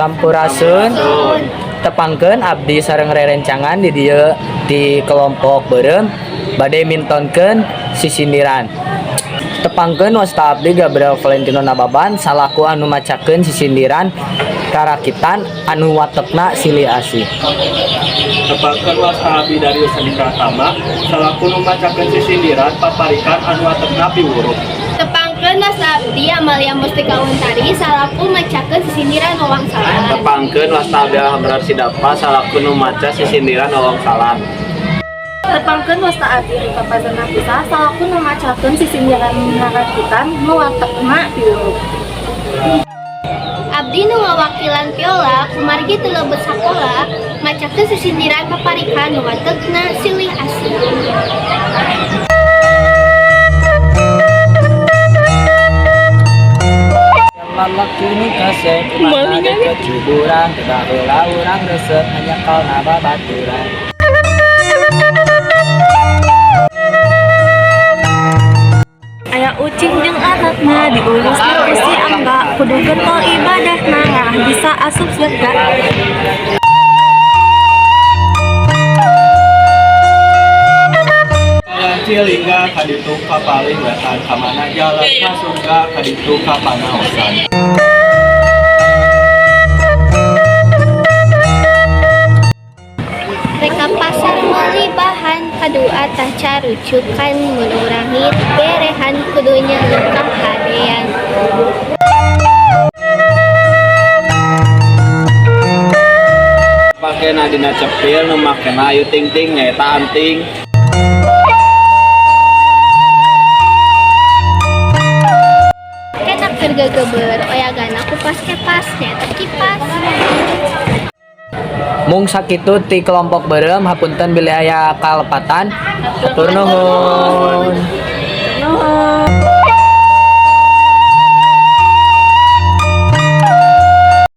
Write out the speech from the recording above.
Sampurasun. Tepangkeun abdi sareng rerencangan di dieu di kelompok beureum bade mintonkeun sisindiran. Tepangkeun, wasta abdi Gabriel Valentino Nababan salaku anu macakeun sisindiran rarakitan anu watekna silih asih. Tepangkeun, wasta abdi Darius Sandi Pratama salaku nu macakeun sisindiran paparikan anu watekna piwuruh. Tepangkeun, wasta abdi Amalia Mustika Untari salaku macakeun sisindiran wawangsalan. Tepangkeun, wasta abdi Alhamdulillah Sidapa salaku nu maca sisindiran wawangsalan. Tepangkeun, wasta abdi Rika Pazana Pisa salaku nu macakeun sisindiran rarakitan nu watekna piwuruh. Abdi nu ngawakilan Viola kumargi teu lebet sakola macakeun sisindiran paparikan nu watekna silih asih. Lalaki nu kasep mana kecuburan, teu baheula urang resep hanjakalna babaturan. Aya ucing jeung anakna diurus ku si Angga, kudu getol ibadahna ngarah bisa asup surga. Jalan Cilingga kaditu ka palih wetan, kamana jalan ka surga, kaditu ka panaosan. Rek ka pasar meuli bahan kadua tah carucukan, mun urang berehan kudu nyeluk kahadean. Pakena dina cepil nu makena ayu ting ting nyaeta anting. Kena keur gegeber oyagana kupas kepas nyaeta kipas. Mung sakitu ti kelompok beureum, hapunten bilih aya kalepatan. Hatur nuhun. Nuhun.